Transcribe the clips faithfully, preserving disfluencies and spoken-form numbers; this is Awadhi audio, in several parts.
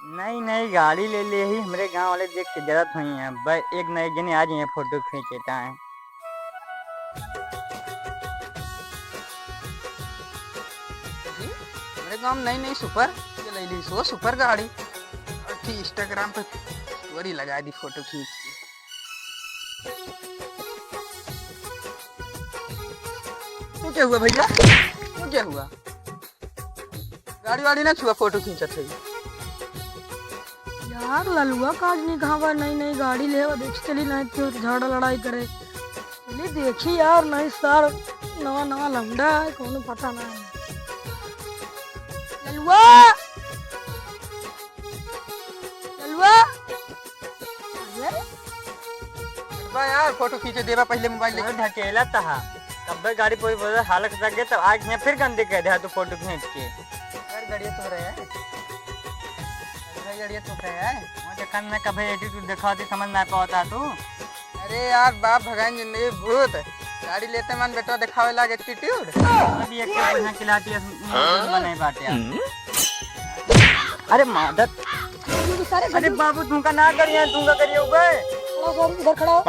नई नई गाड़ी ले ले ही, हमरे गाँव वाले देख के जरत हुई हैं। ब-, एक न एक जने आ जाइए फोटो खींचे ताए। हमरे गाँव में नई नई सुपर के ले ली सो सुपर गाड़ी। और थी Instagram पे story लगा दी फोटो खींच के। तू क्या हुआ भैया? तू क्या हुआ? गाड़ी वाड़ी ना छुआ, फोटो खींचत है। यार, ललुआ का आज नहीं कहाँ बा, नई नई गाड़ी लेवा, देख चली, नहीं तो झगड़ा लड़ाई करे। चली देखी यार, नहीं सार नवा नवा लौंडा है, कौनो पता ना है। ललुआ! ललुआ! अरे? बा यार, फोटो खींचे देबा पहले मोबाइल लेके। अरे ढकेला तहा, तब्बे गाड़ी पूरी पूरी हालत तक गए, तब आज यहाँ फिर गंदी कर दे तू फोटो खींच के। यार, गाड़िया तो रहे हैं। अरे भाई, गाड़िया तो रहे हैं। वो देखन ना कभी attitude दिखाती, समझ ना पाता तू। अरे यार, बाप भगाइन जिंदगी भूत। गाड़ी लेते मन बेटवा दिखावे लाग attitude। अभी एक तो बढ़िया खिलाती है, बनाई बाटे यार। अरे मादर। ये सारे अरे गड्ढे बाबू, तुमका ना करिए, तुमका करिए ऊपर। खड़ा हो, इधर खड़ा हो।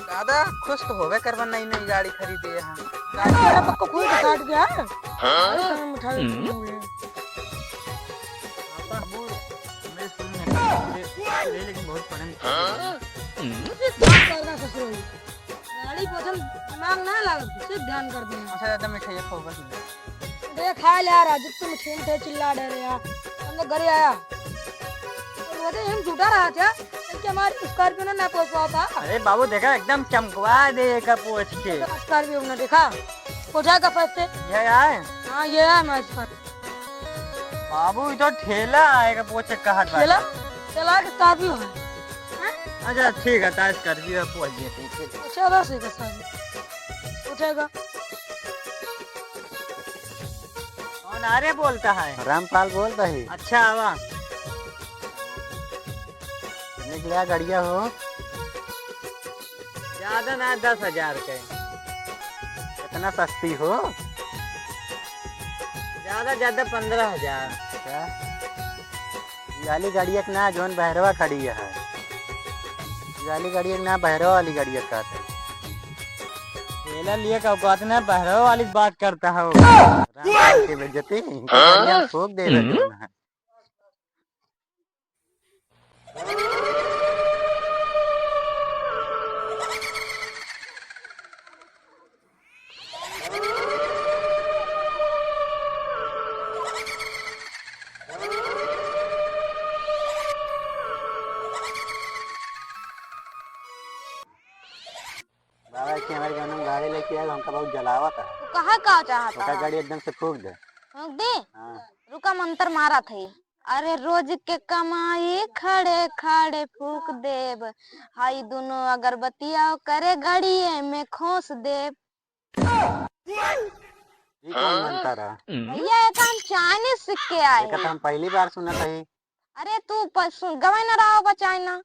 दादा, खुश तो होबे करबा, नई नई गाड़ी खरीदे हैं। गाड़ी तेरा पक्का कोई तो काट गया है। हाँ? अरे, मिठाई हो गया। पापा, वो मेरे स्कूल में पूरे, पूरे, लेकिन बहुत पढ़न। हाँ? ये बात करना ससुर। गाड़ी पसंद दिमाग ना लागत, सिर्फ ध्यान कर देना। अच्छा दादा, मिठाई खाओ बस। दे खा ले यार, आज तो मिठाई मिठाई चिल्ला डे रहे यार। हम तो घरे आया। और वो तो हम झूठा रहा था, क्योंकि हमारी Scorpio ना, ना पहुंच पाता। अरे बाबू देखा, एकदम चमकवा दे का पोछ के। Scorpio ना देखा, हो जाएगा first से। ये आए? हाँ, ये है हमारा Scorpio। बाबू, ये तो ठेला आएगा, पोछे कहत बा। ठेला? ठेला के Scorpio है। हाँ? अच्छा, ठीक है, ताज Scorpio है, पोछ देते हैं, ठीक है। अच्छा, बस ठीक है, Scorpio। उठेगा। कौन आ रे बोलता है? रामपाल बोलता है। अच्छा, आवा। निकला गड़िया हो। ज्यादा ना, दस हजार के। इतना सस्ती हो? ज्यादा, ज्यादा पन्द्रह हजार। अच्छा। ये वाली गड़िया के ना, जौन बहरवा खड़ी है। ये वाली गड़िया के ना, बहरवा वाली गड़िया का है। ठेला लिए का औकात ना, बहरवा वाली बात करता है वो। राम राम के बेइज्जती, इनके गड़िया में फूंक दे रहे हैं। बाबा के हमारे गाँव में गाड़ी लेके आए, हमका बहुत जलावा था। तू कहा का चाहता ओका है? गाड़ी एकदम से फूंक दे। फूंक दे? हाँ। रुका, मंत्र मारा थे। अरे रोज के कमाई खड़े खड़े फूंक देब, हाई दुनो अगरबत्तिया करे गड़िए में खोस देब। ई कौन मंत्र है? भैया, एक हम चाइनीज सीख के आए एक तो हैं। हम पहली बार सुना था ई। अरे तू प-, सुन, गवे न रहा होगा चाइना।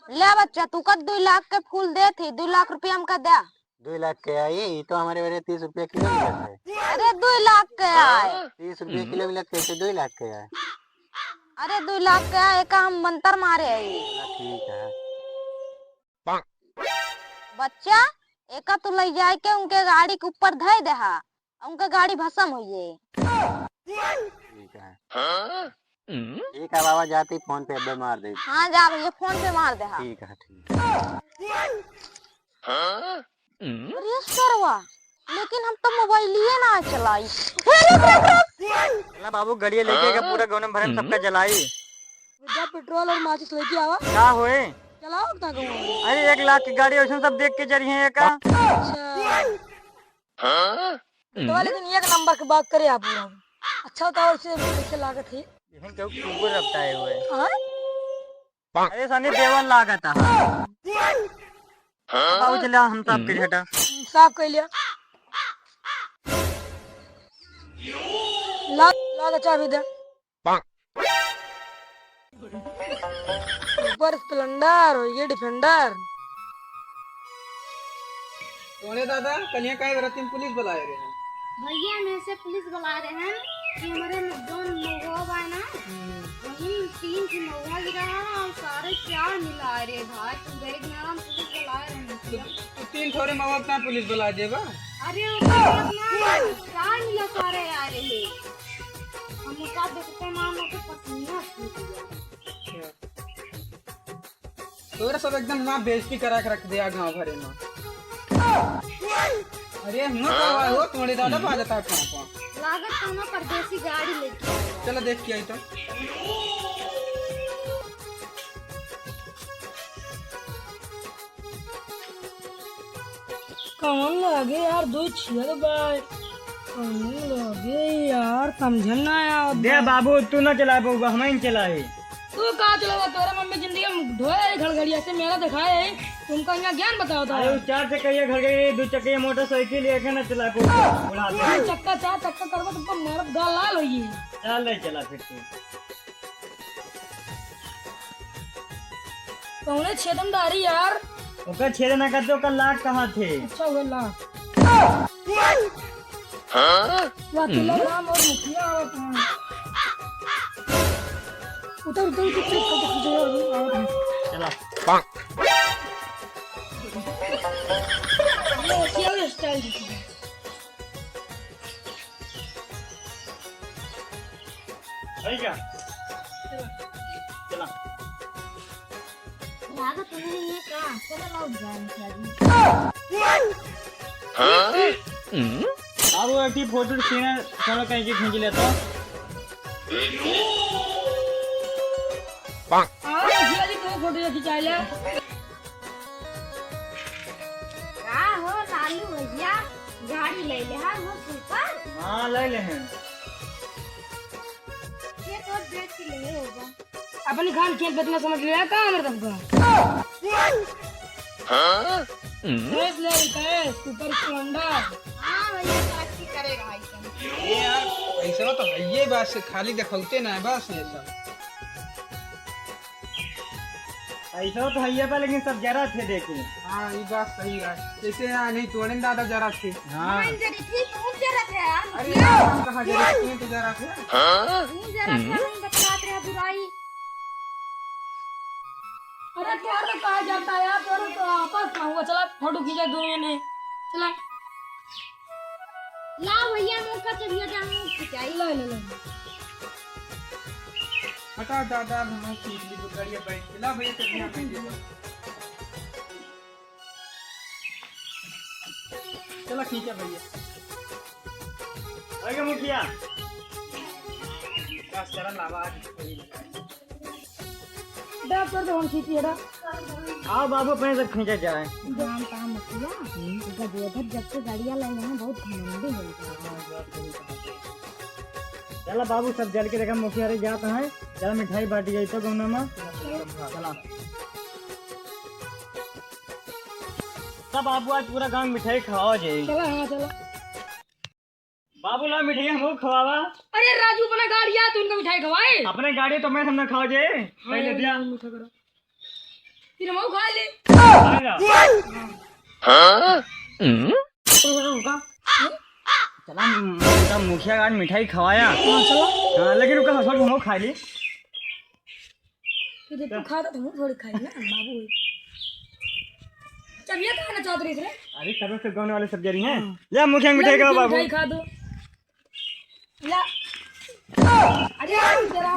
ले बच्चा, तू का दुई लाख के फूल दे थी, दुई लाख रुपया हमका द्या। दुई लाख के आई, ई तो हमारे बेरे तीस रुपया किलो मिलत है। अरे दुई लाख के आए। तीस रुपया किलो मिलत, कैसे दुई लाख के आए? अरे दुई लाख के आए, एका हम मंत्र मारे आई। हाँ, ठीक है। बच्चा, एका तू ले जाए के उनके गाड़ी के ऊपर धई देहा, उनके गाड़ी भसम होइए। ठीक है। ठीक है बाबा, जाती फोन पे अब्बे मार दे। हाँ जा भैया, फोन पे मार देहा। ठीक है, ठीक है। अरे सरवा, लेकिन हम तो मोबाइलिए ना चलाई। हे रुक, रुक, रुक। चला बाबू, गड़िया लेके के पूरा गौनम भरम सबका जलाई। विद्या पेट्रोल और माचिस लेके आवा। का होए? चलाओ ना कहूँ। अरे एक लाख की गाड़ी वैसे सब देख के जरी है का? अच्छा। तो लेकिन एक नंबर की बात करे आप पूरा। अच्छा बताओ इसे कैसे लागत है? यही क्यों कुकुर रखता है हुए? हाँ? अरे सनी देओल लागत है। बाबू चला हम साफ कर हटा। साफ कर लिया। ला, ला के चाबी दे। ऊपर स्प्लेंडर और ये डिफेंडर। कौने दादा, कलिया काहे बरती में पुलिस बुलाए रहे हैं? भैया, हमें से पुलिस बुला रहे हैं। कि हमरे में जौन महुआ बा ना, हम्म। वही तीन ठे महुआ गिरा है और सारे चार मिला रे भाई, तुम गरीब नारायण पुलिस बुलाए रहे हैं। तो, तो तीन ठोरे महुआ का पुलिस बुला देबा? अरे, वो बात ना, चार मिला सारे आ रहे हैं। हम उनका देखते मार मार के पसीना छूट गया। अच्छा। तोरे सब एकदम ना बेइज्जती करा के रख दिया गाँव भरे में। अरे हुआ का हुआ हो, तोरे दादा बाजता कहाँ पर? लागत कौनो परदेसी गाड़ी लेके। चलो देख के आई तो। कौन लागे यार, दो छियल बाय। कौन लागे यार, समझन ना आवत दे बा। बाबू, तू ना चला पाऊगा, हम ही चलाए। तू का चलावा, तोरे मम्मी जिंदगी में ढोए है घड़घड़िया से, मेरा दिखाए है, तुमका यहाँ ज्ञान बताओ था। अरे, वो चार चक्का ये घड़घड़ी, दो चक्का ये मोटरसाइकिल, ये के ना चला पाऊगा, बुढ़ा दे। दो चक्का, चार चक्का करबो, तुमको मारब, गाल लाल होई। चल, नहीं चला फिर तू। कौने छेदन डारी यार? ओकर छेद ना करते, ओकर लाग कहाँ थे? अच्छा, वो लाग। हाँ? वाह, तू लोग राम और मुखिया आवत हैं। उतर, उतर, उतर, उतर, उतर, उतर, आवत हैं। चला। ये मुखिया वाला style दिखा। है क्या? चला। लागत नहीं है का? चलो लौट जाए इनसे अभी। हाँ? अब वो एक फोटो सीना, चलो कहीं की खींच लेता। आओ, मुखिया जी, दो फोटो खिंचा ले। का हो लालू भैया, गाड़ी ले ले हा, वो सुपर? हाँ, ले ले हैं। ये तो बेच ले होगा। अपनी खान खेत बेचना समझ लिया का हमरे सबका? हाँ? भैंस ले रही है, सुपर स्प्लेंडर। हाँ भैया, तरक्की करेगा भाई सब। ये यार, ऐसा तो है, ये बस खाली दिखौते ना है, बस ये सब। पैसा तो है बा, लेकिन सब जरा थे देखे। हाँ, ये बात सही है। जैसे यहाँ नहीं तोड़े दादा जरा थे। हाँ। हम जरी थी, तुम जरा थे यार, अरे मुखिया। यार, हम कहाँ जरा थे, तो जरा थे। तुम जरा थे, हम बतलात रहे बुराई। अरे तोर तो कहा जाता है यार, तोर तो आपस में हुआ, चला फोटो खींचा दोनों ने, चला। ला भैया, मौका चढ़िया जा, हम खिंचाई। ला, ला, ला। हटा दादा, अब हम सीख ली, तो गाड़िया बैठ के। ला भैया, चढ़िया बैठ के। चला, ठीक है भैया। आगे मुखिया। बस, चला, लावा, आज। डॉक्टर तो हम खींची है, डॉक्टर। आओ बाबू, अपने सब खींचा जाए। गांव का मुखिया, हम्म। गजेधर जब से गाड़िया लाए हैं, बहुत घमंडी हो गया। चला बाबू, सब जल के देखा, मुखिया रे जात हैं। चला मिठाई बांटी जाई तो गौना में। चला। सब बाबू आज पूरा गांव मिठाई खावा जाए। चला, हाँ, चला। बाबू ला मिठाई हमको खवावा। अरे राजू, अपना गाड़ी आ, तू उनका मिठाई खवाए। अपने गाड़ी तो मैं हमने खाओ जे। हाँ, पहले यार, दिया। मिठाई करो। फिर हमको खा ले। आएगा। हाँ? रुका, रुका। चला, उनका मुखिया का आज मिठाई खवाया। हाँ, चलो। हाँ, लेकिन उनका हसबैंड हमको खा ली। तो जब तू खाता तो हूँ थोड़ी खाई ना, बाबू। चलिए, कहाँ ना चाहत रही रे? अरे, कब से गाने वाले सब जा रही हैं। हाँ। ले, मुखिया मिठाई ले, खाओ, बाबू। मिठाई खा दो। ला। अरे, यार, तेरा।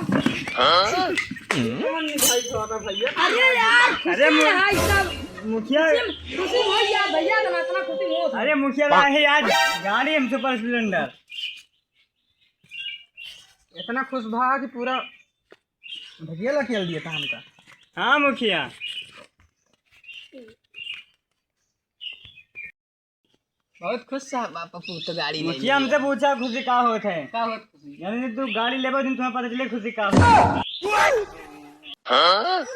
हाँ? कौन मिठाई खवाता भैया? अरे, यार, खुशी अरे, मु-, है, सब। मुखिया। खुशी, खुशी हो यार, भैया, इतना, इतना खुशी हो। अरे, मुखिया ला है आज गाड़ी हम सुपर स्प्लेंडर। इतना खुश भा कि पूरा भैया ला खेल दिया था हमका। हाँ मुखिया। बहुत खुश साहब, आप पप्पू तो गाड़ी ले मुखिया लिए। हमसे पूछा खुशी का होत है? का होत खुशी? यानी तू गाड़ी लेबे दिन तुम्हें पता चले खुशी का होत है।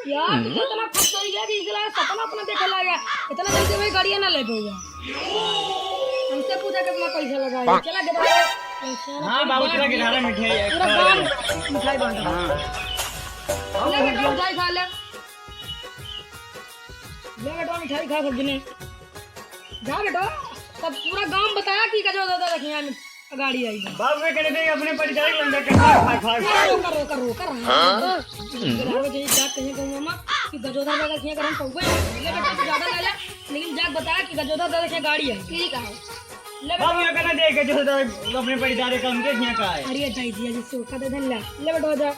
यार, तू तो इतना खुश हो गया कि इतना सपना अपना देखे लगा। इतना जल्दी भाई गाड़ियाँ ना ले पाऊंगा। हमसे पूछा कितना पैसा लगा है। चला दे भाई। हाँ, बाबू, चला के धारा मिठाई है। पूरा गांव मिठाई बांट रहा। हाँ। ले बेटा, मिठाई खा ले। ले बेटा, मिठाई खा सब जने। जा बेटा, सब पूरा गांव बताया कि गजो दादा रखिया में। गाड़ी आई बा। बाबू, ये कहने दे, अपने परिचारी लंदर के भाग, भाग, भाग। ए, रोका, रोका, रोका, रहा। हाँ? गिरावे के जात कहीं कहूँ मामा कि गजोधर दादा के यहाँ करम पहुँचे। ले बेटा, तू ज्यादा ले ले, लेकिन जाके बता कि गजोधर दादा के यहाँ गाड़ी आई। ठीक है। ले बेटा। बाबू, ये कहने दे, गजोधर अपने परिचारी का उनके यहाँ का है। अरे, जाई जी, अजी सोखा दे देन, ले। ले बेटा, जा।